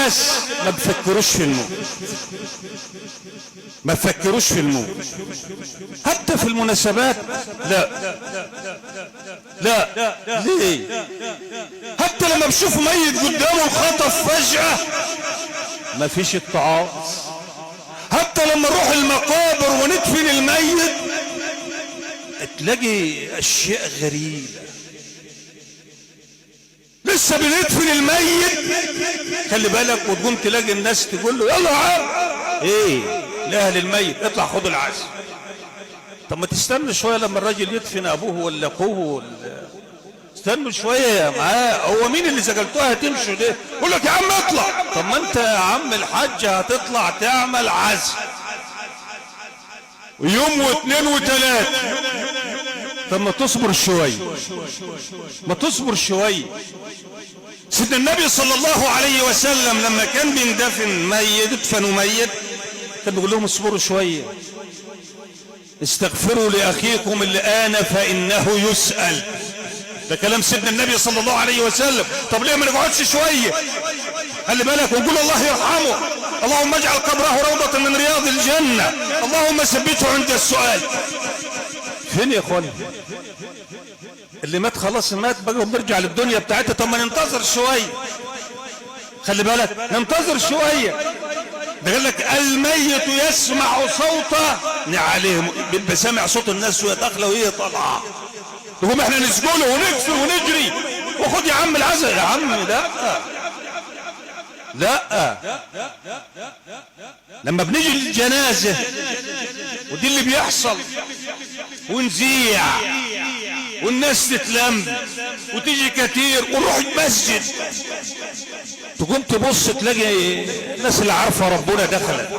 الناس ما بفكروش في الموت، ما بفكروش في الموت حتى في المناسبات. لا لا، ليه؟ حتى لما بشوف ميت قدامه خطف فجأة ما فيش اتعاظ. حتى لما نروح المقابر وندفن الميت تلاقي اشياء غريبة. لسه بندفن الميت، خلي بالك، وتقوم تلاقي الناس تقول له يلا يا عم، ايه لاهل الميت اطلع خد العزاء. طب ما تستنوا شوية لما الراجل يدفن ابوه ولا اخوه ولا، استنوا شوية معاه، هو مين اللي زجلتوها هتمشوا ليه؟ يقول لك يا عم اطلع. طب ما انت يا عم الحاج هتطلع تعمل عزاء يوم واثنين وثلاثة، طب ما تصبر شوية، ما تصبر شوية. سيدنا النبي صلى الله عليه وسلم لما كان بيندفن ميت، ادفنوا ميت، كان بيقول لهم اصبروا شوية، استغفروا لأخيكم الآن فإنه يسأل. ده كلام سيدنا النبي صلى الله عليه وسلم. طب ليه ما نقعدش شوية؟ خلي بالك، ونقول الله يرحمه، اللهم اجعل قبره روضة من رياض الجنة، اللهم ثبته عند السؤال. فين يا اخوانا اللي مات؟ خلاص مات بقى، وبنرجع للدنيا بتاعتها. طب ما ننتظر شوية، خلي بالك، ننتظر شوية. ده قال لك الميت يسمع صوت نعالهم، بيبقى سامع صوت الناس وهي داخله وهي طالعه، تقوم احنا نسجله ونكسر ونجري وخد يا عم العزاء. يا عم لا لا، لما بنيجي للجنازة ودي اللي بيحصل، ونزيع والناس تتلم وتيجي كتير ونروح المسجد، تقوم تبص تلاقي الناس اللي عارفه ربنا دخلت.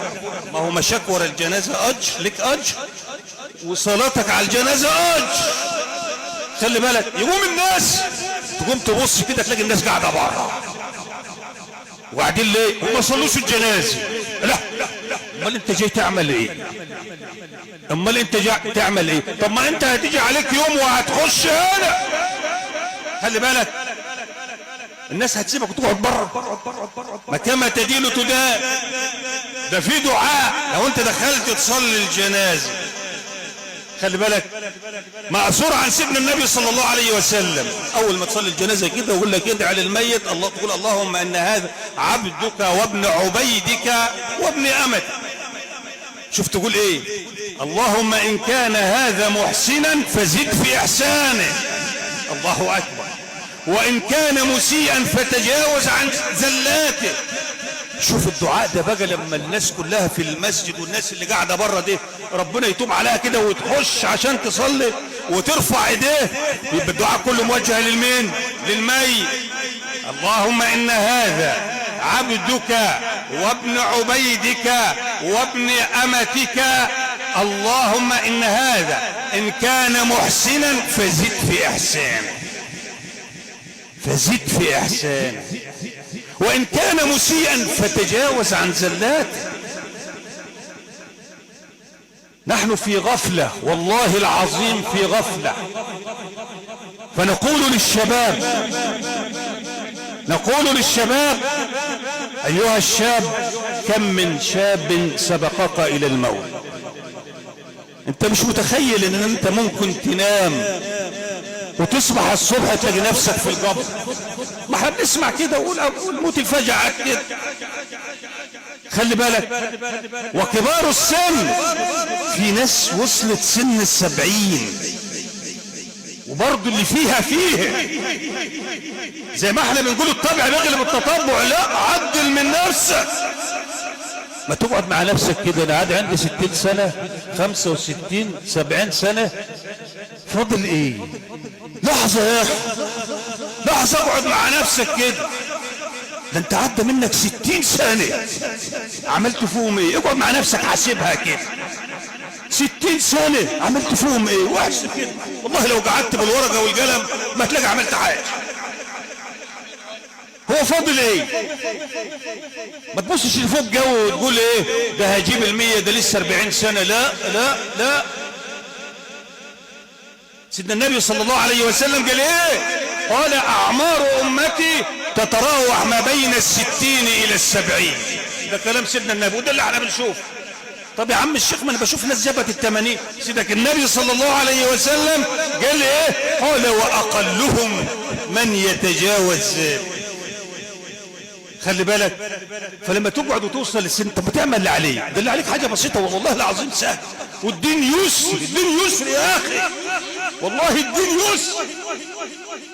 ما هو مشاك ورا الجنازة اجر لك، اجر، وصلاتك على الجنازة اجر. خلي بالك، يقوم الناس تقوم تبص كده تلاقي الناس قاعدة بره وقاعدين ليه؟ وما صلوش الجنازة. لا، امال انت جاي تعمل ايه؟ امال انت جاي تعمل ايه؟ طب ما انت هتيجي عليك يوم وهتخش هنا. خلي بالك، الناس هتسيبك وتقعد بره. ما كما تدين تدان. ده في دعاء لو انت دخلت تصلي الجنازة، خلي بالك، مأثور عن سيدنا النبي صلى الله عليه وسلم، اول ما تصلي الجنازة كده ويقول لك ادعي للميت، الله، تقول اللهم ان هذا عبدك وابن عبيدك وابن امتك. شوف تقول ايه؟ اللهم ان كان هذا محسنا فزد في احسانه، الله اكبر، وان كان مسيئا فتجاوز عن زلاته. شوف الدعاء ده بقى لما الناس كلها في المسجد والناس اللي قاعدة بره دي ربنا يتوب عليها كده وتخش عشان تصلي وترفع ايديه، يبقى الدعاء كله موجه للمين؟ للميت. اللهم ان هذا عبدك وابن عبيدك وابن امتك، اللهم ان هذا ان كان محسنا فزد في احسانه، فزد في احسانه، وان كان مسيئا فتجاوز عن زلاته. نحن في غفلة، والله العظيم في غفلة. فنقول للشباب، نقول للشباب: ايها الشاب، كم من شاب سبقك الى الموت. انت مش متخيل ان انت ممكن تنام وتصبح الصبح تلاقي نفسك في القبر. ما احنا بنسمع كده وقول موت الفجعة كده. خلي بالك، وكبار السن، في ناس وصلت سن 70 وبرضه اللي فيها فيه، زي ما احنا بنقول الطبع بيغلب التطبع. لا، عدل من نفسك، ما تقعد مع نفسك كده. انا قاعد عندي 60 سنة، 65، 70 سنة، فاضل ايه؟ لحظة يا اخي، لحظة، اقعد مع نفسك كده. ده انت عدى منك 60 سنة، عملت فيهم ايه؟ اقعد مع نفسك حاسبها كده، 60 سنة عملت فيهم ايه؟ واحسب كده. والله لو قعدت بالورقة والقلم ما تلاقي عملت حاجة. هو فاضل ايه؟ ما تبصش لفوق جو وتقول ايه ده هجيب 100، ده لسه 40 سنة. لا لا لا، سيدنا النبي صلى الله عليه وسلم قال ايه؟ قال اعمار امتي تتراوح ما بين 60 الى 70. ده كلام سيدنا النبي، وده اللي احنا بنشوفه. طب يا عم الشيخ ما انا بشوف ناس جابت 80. سيدك النبي صلى الله عليه وسلم قال ايه؟ قال واقلهم من يتجاوز. خلي بالك، فلما تقعد وتوصل للسن، طب ما تعمل اللي عليك، ده اللي عليك حاجة بسيطة والله العظيم سهل. والدين يسر، الدين يسر يا اخي، والله الدين يسر.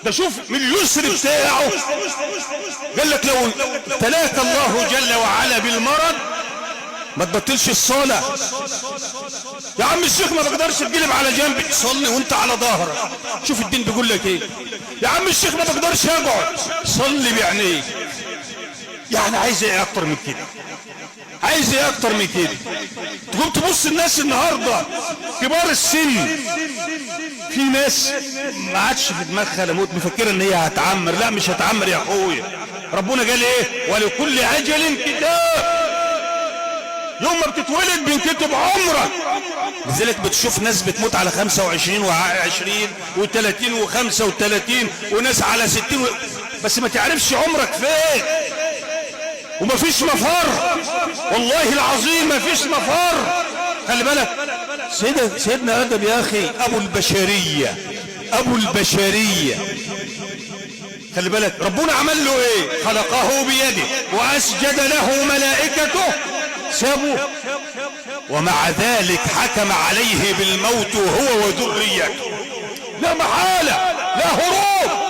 ده شوف من اليسر بتاعه، قال لك لو ابتلاك الله جل وعلا بالمرض ما تبطلش الصلاة. يا عم الشيخ ما بقدرش اتقلب على جنبي، صلي وانت على ظهرك. شوف الدين بيقول لك ايه. يا عم الشيخ ما بقدرش اقعد، صلي بعينيك. يعني عايز ايه اكتر من كده؟ عايز ايه اكتر من كده؟ تقوم تبص الناس النهارده كبار السن، في ناس ما عادش في دماغها لموت، مفكرة ان هي هتعمر. لا مش هتعمر يا اخويا. ربنا قال ايه؟ ولكل اجل كتاب. يوم ما بتتولد بينكتب عمرك. لذلك بتشوف ناس بتموت على 25 و20 و30 و35 وناس على 60 بس ما تعرفش عمرك فين، ومفيش مفر، والله العظيم مفيش مفر. خلي بالك، سيدنا آدم يا أخي أبو البشرية، أبو البشرية. خلي بالك ربنا عمل له إيه؟ خلقه بيده وأسجد له ملائكته، سابوه، ومع ذلك حكم عليه بالموت هو وذريته. لا محالة، لا هروب.